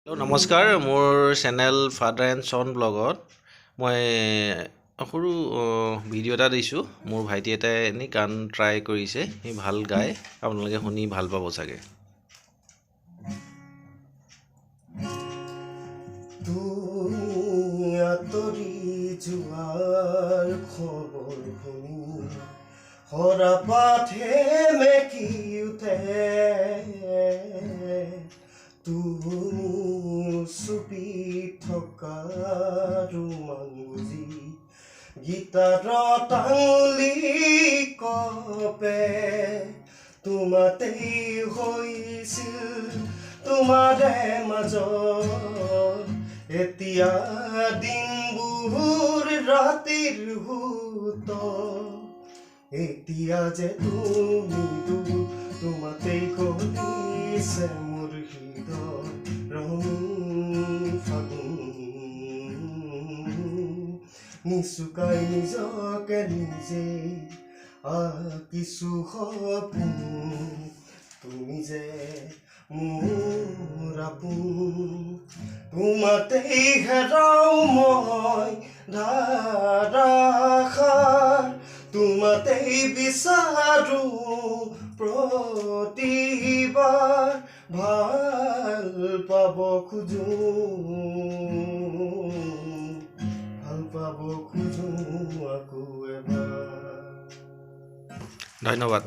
Hello' নমস্কাৰ, মোৰ channel father and ছন ব্লগত মই সৰু ভিডিঅ' এটা দিছোঁ। মোৰ ভাইটি এটাই এনেই গান ট্ৰাই কৰিছে, সি ভাল গায়, আপোনালোকে শুনি ভাল পাব চাগে। তুমি আঁতৰি যোৱাৰ খবৰ শুনি সৰাপাত সেমেকি উঠে, তুমি চুপি থকা ৰুমান বুজি গীটাৰত আঙুলি কঁপে। তোমাতেই হৈছিল তোমাৰে মাজত, এতিয়া দিনবোৰ ৰাতিৰ সোঁত। এতিয়া যে তুমি দূৰ, তোমাতেই গলিছে মোৰ হৃদয় ৰঙীন ফাগুন। নিচুকাই নিজকে নিজে আঁকিছো সপোন, তুমি যে মোৰ আপোন। তোমাতেই হেৰাও মই ধাৰাসাৰ, তোমাতেই বিচাৰো প্ৰতিবাৰ। ভাল পাব খোজো, ভাল পাব খোজো আকৌ এবাৰ। ধন্যবাদ।